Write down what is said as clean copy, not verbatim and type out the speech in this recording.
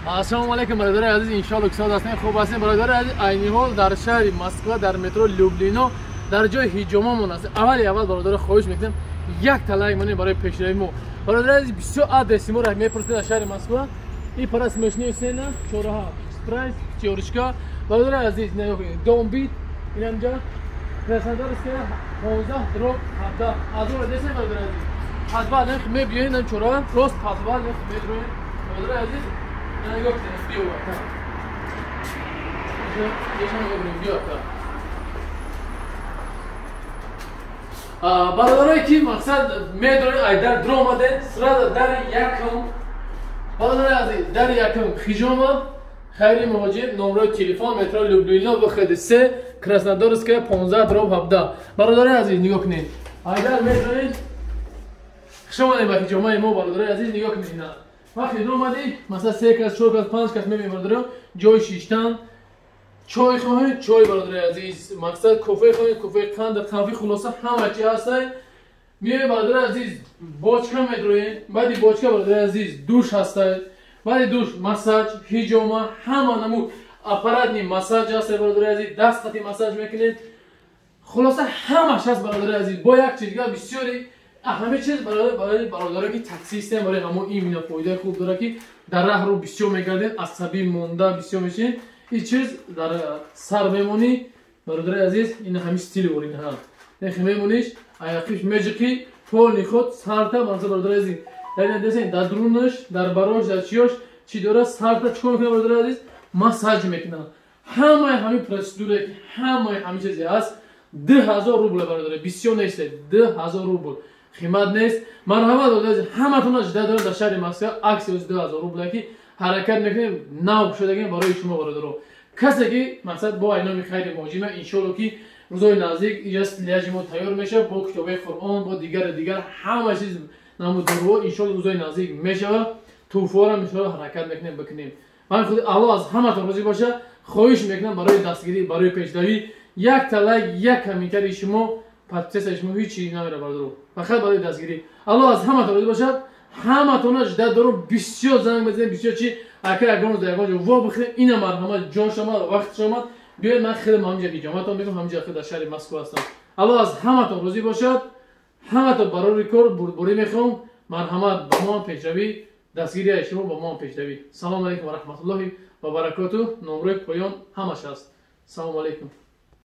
Ассалому алайкум, бародари азиз, иншоалло ки соз ҳастем, хуб ҳастем. Бародари азиз, айни ҳол дар шаҳри Москва, дар метро Люблино, дар ҷои ҳиҷомамон ҳастем. Аввали аввал, бародари, хоҳиш мекунем, як та лайк монем барои пешравии мо. Бародари азиз, бисёр адреси моро мепурсед дар шаҳри Москва. И пара смешные цены, чораҳа, прайс, пятёрочка. Бародари азиз, домбит, инамҷа Краснодарская 15/17. Азора десем, бародари азиз. Подвал нерх мебиёед, инам чораҳа, рост подвал нерх медроед. Бародари азиз, нигоҳ кунед, биё ака. Нигоҳ кунед, биё ака. Бародарое ки мақсад медонед, ай дар дромаден, сразу дари якум, бародари азиз, дари якум хиҷома, Хайри Муҳоҷир, номрои телефон, метро Люблино, выход 3, Краснодарская 15/17. Бародари азиз, нигоҳ кунед, айдар медонед, хуш омадед ба ҳиҷомаи мо, бародари азиз, нигоҳ кунед, ина вақте омадӣ, масалан, се кас, чор кас, панҷ кас мебинед, бародаро, ҷои шиштан, чой хоҳед, чой, бародари азиз, мақсад кофе хоҳед, кофе, қанд, қанфи, хулоса ҳама чи ҳастай. Миёед, бародари азиз, бочка медроед, баъди бочка, бародари азиз, душ ҳастай, баъди душ массаж, ҳиҷома, ҳама намуд аппаратный массаж ҳастай, бародари азиз, даст қати массаж мекунед, хулоса ҳамаш ҳаст, бародари азиз. Бо як чиз дигар бисёри ҳама чиз барои бародаро ки таксистем, барои ҳамо именно фоидаи хуб дорад, ки дар раҳ рӯ бисёр мегардем, асабӣ монда бисёр мешем, ин чиз дар сар мемонӣ, бародари азиз, ин ҳами стили ворин ҳа нехи мемониш, аяқиш меҷиқи полни худ сарта мақсад, бародари азиз, дар десен, дар дурунаш, дар барош, дар чиёш чӣ дорад, сарта чикор мекунад, бародари азиз, массаж мекунад. Ҳамаи ҳамин процедура, ҳамаи ҳамин чизе ҳаст, 2000 рубл, бародари, бисёр нест, 2000 рубл қимат нест. Марҳамат, ҳаматона жида дорад дар шаҳри Москва, аксия 2000 рубл ки ҳаракат мекунем, нав шудагем барои шумо, бародаро. Касе ки мақсад бо айноми Хайри Муҳоҷима, иншоалло ки рӯзои наздик иҷа стеллажи мо тайёр мешавад бо китобаи Қуръон, бо дигару дигар ҳама чиз намуд доруҳо, иншоалло рӯзои наздик мешавад. Тӯҳфаҳоро иншоалло ҳаракат мекунем бикунем. Ман худи Аллоҳ аз ҳаматон розӣ бошад. Хоҳиш мекунам, барои дастгирӣ, барои пешравӣ як та лайк, як комментарии шумо, подписаться шумо ҳеҷ намера, бародаро, фақат барои дастгирӣ. Аллоҳ аз ҳаматон розӣ бошад. Ҳаматона жида дорум, бисёр занг мезанем, бисёр чи, ака, ягон рӯз ягон ҷо во бихӯрем, ина марҳамат, ҷош омад, вақтш омад, биёед, ман хеле ҳамҷа ҳиҷоматон мекунам, ҳамҷа хел дар шаҳри Москва ҳастам. Аллоҳ аз ҳаматон розӣ бошад. Ҳаматон барори кор бурдборӣ мехоҳам. Марҳамат, ба мо пешравӣ, дастгирии шумо ба мо пешравӣ. Салому алайкум ва раҳматуллоҳи ва баракоту. Номрои поён ҳамаш ҳаст. Салому алайкум.